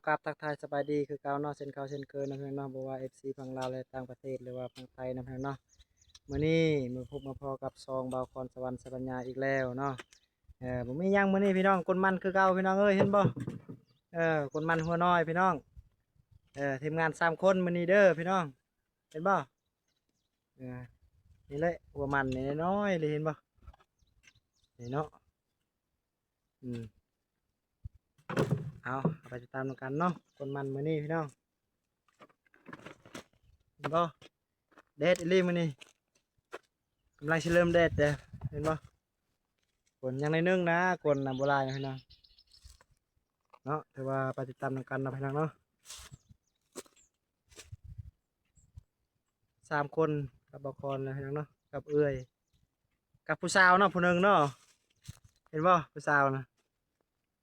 ປັບທັກທາຍສະບາຍດີຄືເກົ່າເນາະ ເຊັ່ນເກົ່າເຊັ່ນເຄີຍເນາະ ພີ່ນ້ອງເນາະ ບໍ່ວ່າເອັຟຊີຝັ່ງລາວ ແລະ ຕ່າງປະເທດ ຫຼືວ່າຝັ່ງໄທເນາະ ພີ່ນ້ອງເນາະ. ມື້ນີ້ມາພົບມາພໍ້ກັບຊ່ອງບ່າວຄອນສະຫວັນ ສະບັນຍາ ອີກແລ້ວເນາະ. ເອີ ບໍ່ມີຫຍັງມື້ນີ້ພີ່ນ້ອງ ກົນມັນຄືເກົ່າພີ່ນ້ອງເອີຍ ເຫັນບໍ່? ເອີ ກົນມັນຫົວນ້ອຍພີ່ນ້ອງ ເອີ ທີມງານສາມຄົນມື້ນີ້ເດີພີ່ນ້ອງ ເຫັນບໍ່? ເອີ ນີ້ແຫຼະຫົວມັນນີ້ນ້ອຍໆເລີຍ ເຫັນບໍ່? ນີ້ເນາະ ອືມ ເອົາ ເອົາໄປຕິດຕາມນຳກັນເນາະ ກົນມັນມື້ນີ້ພີ່ນ້ອງ ເຫັນບໍ່? ແດດອີ່ຫຼີມື້ນີ້ ກຳລັງຊິເລີ່ມແດດເດ້ ເຫັນບໍ່? ກົນຍັງໜ້ອຍໜຶ່ງນະ ກົນນະບໍ່ຫຼາຍນະພີ່ນ້ອງເນາະ. ຖືວ່າໄປຕິດຕາມນຳກັນເນາະພີ່ນ້ອງເນາະ ສາມຄົນກັບບ່າວຄອນນະພີ່ນ້ອງເນາະ ກັບເອື້ອຍ ກັບຜູ້ສາວເນາະ ຜູ້ໜຶ່ງເນາະ ເຫັນບໍ່? ຜູ້ສາວນະ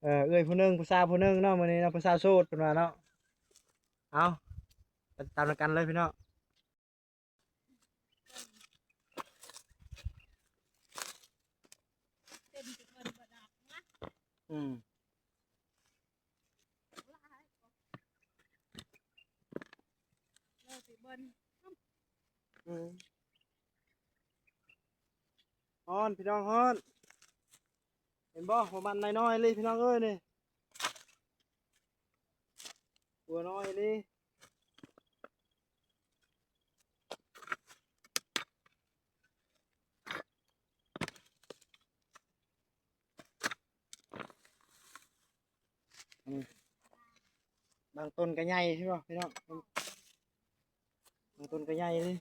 ເອີ ເອື້ອຍຜູ້ໜຶ່ງ ຜູ້ສາວຜູ້ໜຶ່ງເນາະ ມື້ນີ້ເນາະ ຜູ້ສາວໂສດເພິ່ນວ່າເນາະ. ເອົາ ໄປຕິດຕາມນຳກັນເລີຍພີ່ນ້ອງ. ອືມ ອືມ ຮ້ອນພີ່ນ້ອງ ຮ້ອນ. ເຫັນບໍ່? ຫົວມັນນ້ອຍໆເລີຍພີ່ນ້ອງເອີຍນີ້ ຫົວນ້ອຍອີ່ຫຼີ. ອືມ ບາງຕົ້ນກໍໃຫຍ່ ເຫັນບໍ່ພີ່ນ້ອງ? ບາງຕົ້ນກໍໃຫຍ່ເລີຍ.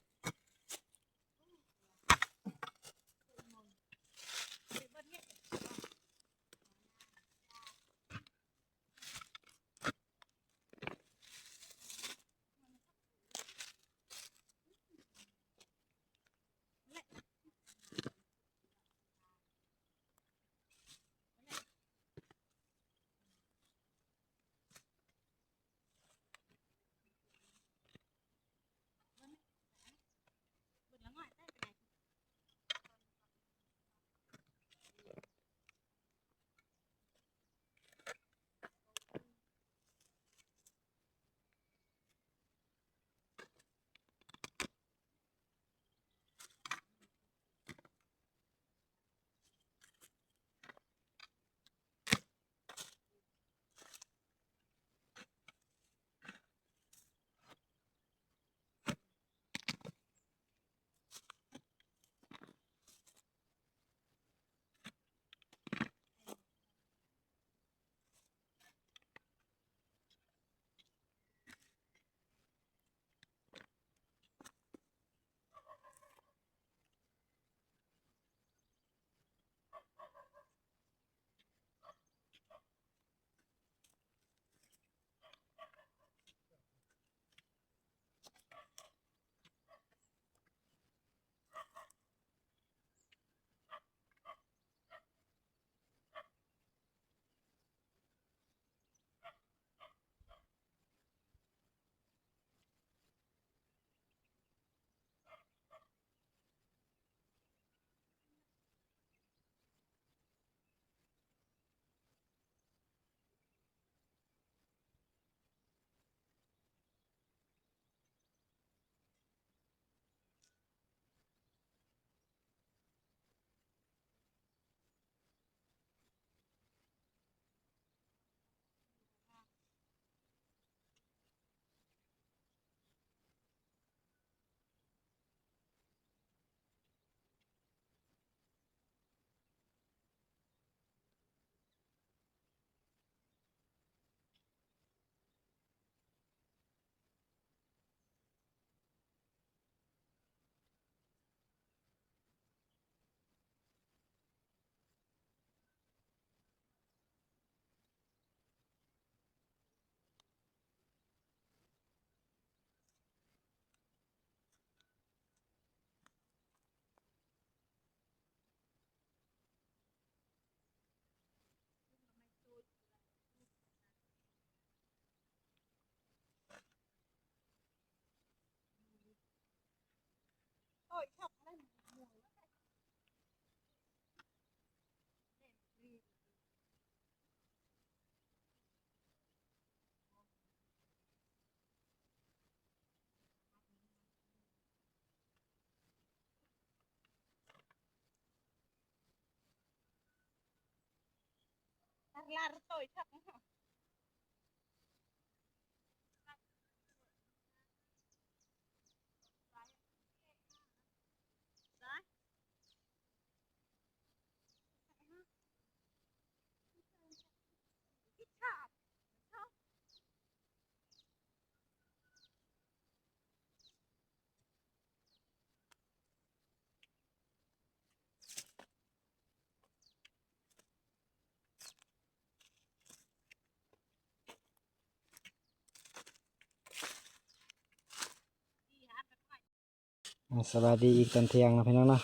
ອ່າ ສະບາຍດີອີກຕອນທ່ຽງເນາະພີ່ນ້ອງເນາະ.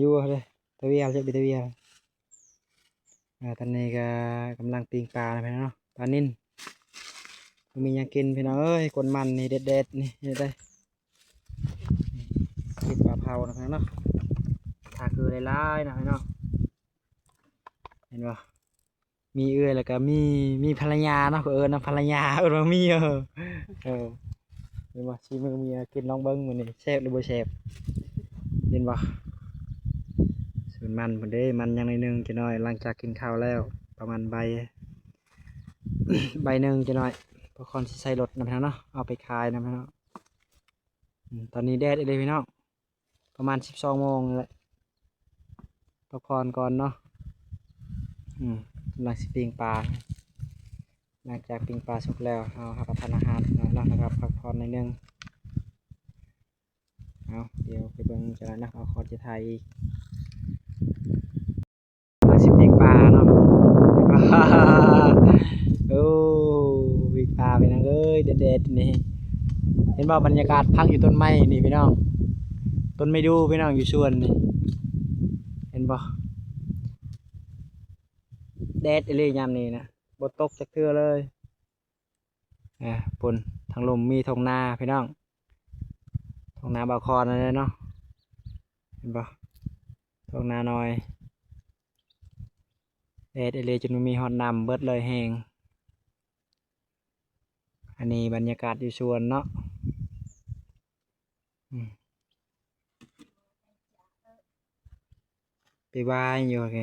ຢູ່ເດ້ ຕະວຽເຈົ້າໄປຕະວຽ. ອ່າ ຕອນນີ້ກໍກຳລັງປີ້ງປານະພີ່ນ້ອງເນາະ ປານິນ. ບໍ່ມີຫຍັງກິນພີ່ນ້ອງເອີຍ ກົ້ນມັນນີ້ແດດໆ ນີ້ເຮັດໄດ້ ປີ້ງປາເຜົານະພີ່ນ້ອງເນາະ. ຖ້າຄືຫຼາຍໆ ນະພີ່ນ້ອງ ເຫັນບໍ່? ມີເອື້ອຍ ແລ້ວກໍມີ ມີພັນລະຍາເນາະ ເອີ້ນນຳພັນລະຍາ ເອີ້ນວ່າເມຍ. ເອີ ເອີ ເຫັນບໍ່? ສີມືເມຍ ກິນລອງເບິ່ງມື້ນີ້ ແຊບຫຼືບໍ່ແຊບ ເຫັນບໍ່? ສ່ວນມັນພຸ້ນເດ້ ມັນຍັງໜ້ອຍໜຶ່ງ ຈັກໜ້ອຍ ຫຼັງຈາກກິນເຂົ້າແລ້ວ ປະມານບ່າຍ ບ່າຍໜຶ່ງ ຈັກໜ້ອຍ ພໍ່ຄອນຊິໃສ່ລົດນຳເນາະ ເອົາໄປຂາຍນຳເນາະ. ອືມ ຕອນນີ້ແດດອີ່ຫຼີພີ່ນ້ອງ ປະມານສິບສອງໂມງນີ້ແຫຼະ ພັກຜ່ອນກ່ອນເນາະ. ອືມ ກຳລັງຊິປີ້ງປາ ຫຼັງຈາກປີ້ງປາສຸກແລ້ວ ເຮົາຮັບປະທານອາຫານເນາະ ແລ້ວກໍພັກຜ່ອນໜ້ອຍໜຶ່ງ. ເອົາ ດຽວໄປເບິ່ງຈັກໜ້ອຍເນາະ ເອົາຂອງຈະຖ່າຍອີກ. ມາຊິປີ້ງປາເນາະ ໂອ້ ປີ້ງປາພີ່ນ້ອງເອີຍ ແດດໆ ນີ້ ເຫັນບໍ່? ບັນຍາກາດພັກຢູ່ຕົ້ນໄມ້ນີ້ພີ່ນ້ອງ ຕົ້ນໄມ້ດູ່ພີ່ນ້ອງ ຢູ່ສວນນີ້ ເຫັນບໍ່? ແດດອີ່ຫຼີຍາມນີ້ນະ ບໍ່ຕົກຈັກເທື່ອເລີຍ. ເອີ ພຸ້ນ ທາງລຸ່ມມີທົ່ງນາພີ່ນ້ອງ ທົ່ງນາບ່າວຄອນນັ້ນແຫຼະເນາະ ເຫັນບໍ່? ທົ່ງນານ້ອຍ ແດດອີ່ຫຼີ ຈົນບໍ່ມີຮອດນ້ຳ ເບິດເລີຍແຫ້ງ. ອັນນີ້ບັນຍາກາດຢູ່ສວນເນາະ. ອືມ ໄປຫວ່ານຢູ່ແກ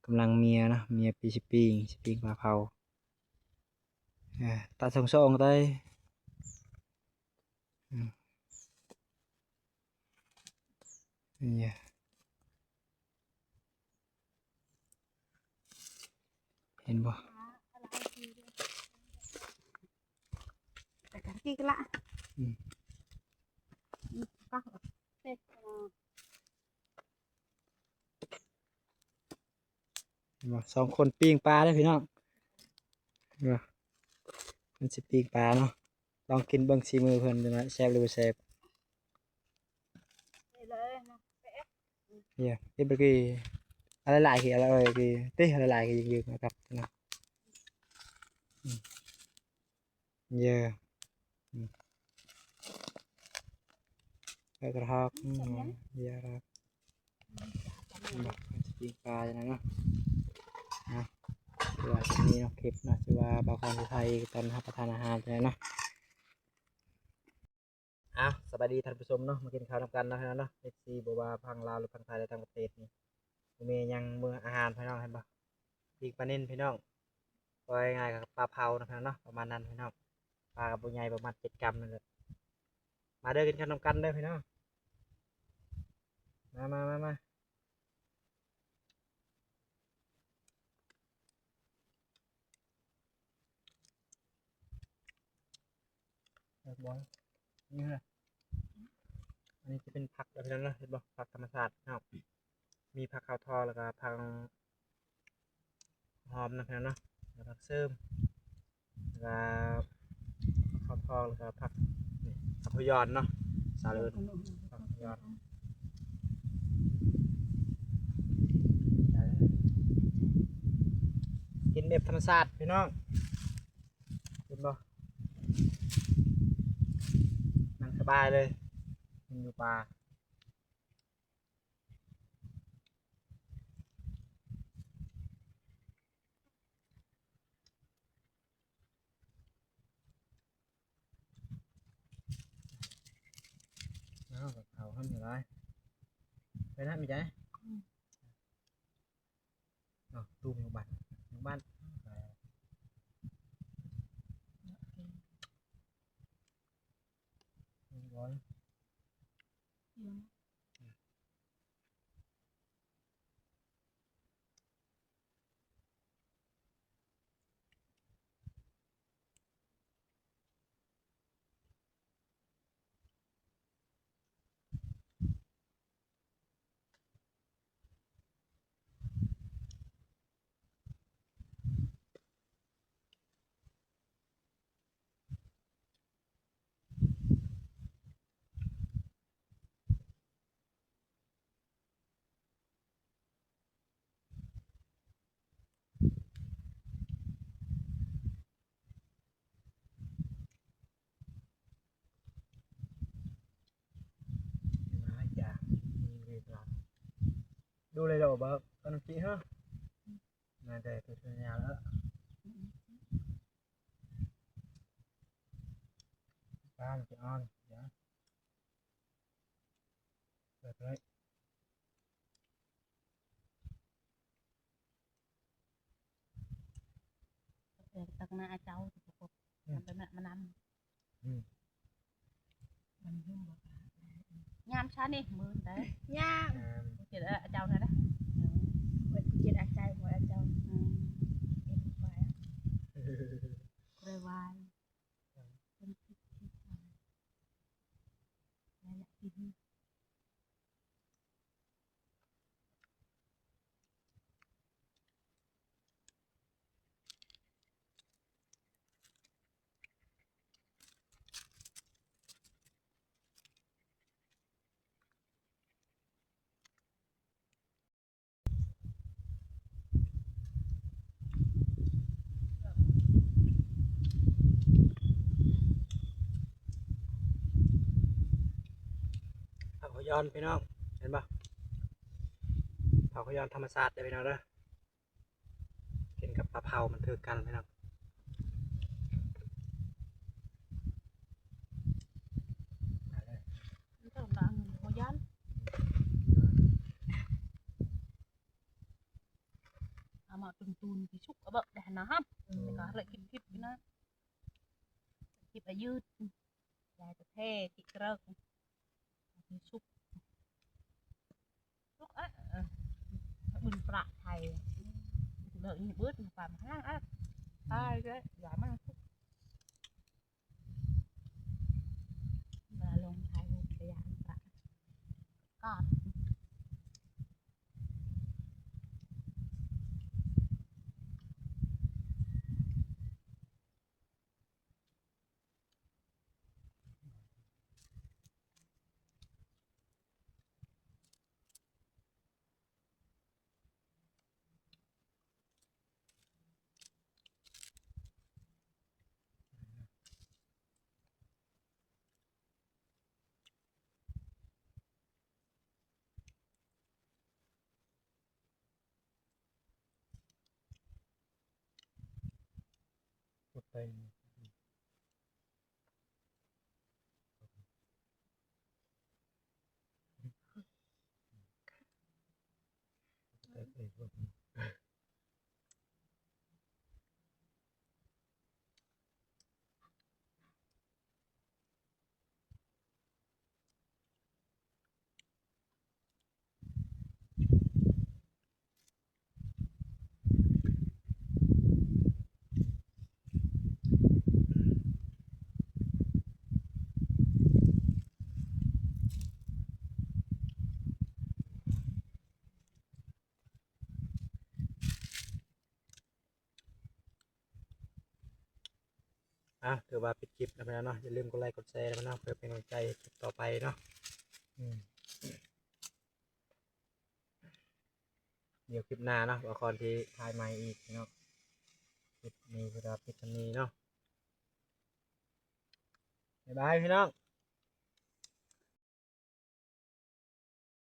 ກຳລັງເມຍເນາະ ເມຍປີ ຊິປີ້ງ ຊິປີ້ງປາເຜົາ. ເອີ ຕາສອງໆ ໄດ້. ອືມ ນີ້ ເຫັນບໍ່? ອືມ ເຫັນບໍ່? ສອງຄົນປີ້ງປາເດີ້ພີ່ນ້ອງ ເຫັນບໍ່? ເພິ່ນຊິປີ້ງປາເນາະ ລອງກິນເບິ່ງສີມືເພິ່ນ ແຊບຫຼືບໍ່ແຊບ. ເອີ ເຮັດເມື່ອກີ້ ເອົາຫຼາຍໆ ເອົາຫຼາຍໆ ຕິ ເອົາຫຼາຍໆ ຢືມໆ ເອົາກັບນະ ອືມ ເຢີ ອືມ ເອົາກະຮອກ ອືມ ເຢີ ອືມ ປີ້ງປາຈັ່ງນັ້ນເນາະ. ອ່ະ ຖືວ່າຈະມີເນາະ ຄລິບເນາະ ຖືວ່າບ່າວຄອນໄທຕອນຮັບປະທານອາຫານຈັ່ງນັ້ນເນາະ. ອ້າວ ສະບາຍດີທ່ານຜູ້ຊົມເນາະ ມາກິນເຂົ້ານຳກັນເນາະ ພີ່ນ້ອງເນາະ ເອັຟຊີ ບໍ່ວ່າທາງລາວ ຫຼື ທາງໄທ ແລະ ຕ່າງປະເທດນີ້ ມື້ນີ້ຍັງມື້ອາຫານ ພີ່ນ້ອງ ເຫັນບໍ່? ປີ້ງປານິນ ພີ່ນ້ອງ ເວົ້າງ່າຍໆ ກໍປາເຜົາເນາະ ພີ່ນ້ອງເນາະ ປະມານນັ້ນ ພີ່ນ້ອງ ປາກໍບໍ່ໃຫຍ່ ປະມານເຈັດກຣາມນັ້ນແຫຼະ. ມາເດີ້ ກິນເຂົ້ານຳກັນເດີ້ ພີ່ນ້ອງ ມາໆໆ. ແຊບບໍ່? ນີ້ແຫຼະ ອັນນີ້ຈະເປັນຜັກເດີ້ ພີ່ນ້ອງເນາະ ເຫັນບໍ່? ຜັກທຳມະຊາດເນາະ ມີຜັກເຂົ້າທອງ ແລ້ວກໍຜັກຫອມນຳ ພີ່ນ້ອງເນາະ ແລ້ວຜັກເສີມ ແລ້ວກໍຜັກທອງ ແລ້ວກໍຜັກ ນີ້ ຜັກພະຍອນເນາະ ສາວເອີ້ນຜັກພະຍອນ. ກິນແບບທຳມະຊາດ ພີ່ນ້ອງ ເຫັນບໍ່? ນັ່ງສະບາຍເລີຍ ກິນຢູ່ປ່າ. ອ້າວ ເຂົາທຳຫຼາຍ ໄປນະ ມີໃຈ ອືມ. ຕູມຢູ່ບ້ານ ຢູ່ບ້ານ ເອີ ດູເລີຍເດີ ເບີກ ຕອນກີ້ເຮີ ໜ້າແຕ່ຕົວສັນຍາແລ້ວ ປ້າມັນຊິອ່ອນ ດຽວ ເປີດໄວ້ ເອີ ຕັກໜ້າເຈົ້າ ອືມ ມັນໄປມາ ມານຳ ອືມ ມັນຫຶ້ມບໍ່ ຍາມຊານີ້ ມື້ນີ້ໄດ໋ ຍາມ ອືມ ເຮັດເອົາເຈົ້ານັ້ນນະ ເຮັດເອົາເຈົ້າ ເຮັດເອົາເຈົ້າ ອືມ ເຮັດໄປ ໄດ້ວາຍ ເພິ່ນຄິດ ຄິດໄປ ໄດ້ລະ ກິນ ຜັກຫອຍອ່ອນ ພີ່ນ້ອງ ເຫັນບໍ່? ຜັກຫອຍອ່ອນທຳມະຊາດເດີ້ ພີ່ນ້ອງເດີ້. ກິນກັບປາເຜົາມັນຖືກກັນພີ່ນ້ອງ. ເອົາມາຕຸນໆ ຊິສຸກເອົາເບີກໄດ້ຫັ້ນນະ ອືມ ແລ້ວກໍເລີຍຄິດໆຢູ່ນະ ຄິດອາຍືດ. ຢາຍກະເທ ຕິເກຣິກ ສຸກ ສຸກ ເອີ ເອີ ບຶນປະໄທ ເລີກນີ້ບຶດ ປາມຂ້າງ ເອີ ຕາຍແລ້ວ ຢ່າມາສຸກ ເວລາລົງຖ່າຍຮູບກະຢ່າປະກອດ. ອ່ະ ຖືວ່າປິດຄລິບແລ້ວພີ່ນ້ອງເນາະ. ຢ່າລືມກົດໄລກົດແຊແລ້ວພີ່ນ້ອງ ເພື່ອເປັນກຳລັງໃຈໃຫ້ຄລິບຕໍ່ໄປເນາະ. ອືມ ດຽວຄລິບໜ້າເນາະ ບ່າວຄອນຊິຖ່າຍໃໝ່ອີກພີ່ນ້ອງ. ຄລິບນີ້ຄືວ່າປິດສ່ຳນີ້ເນາະ. ບາຍບາຍພີ່ນ້ອງ.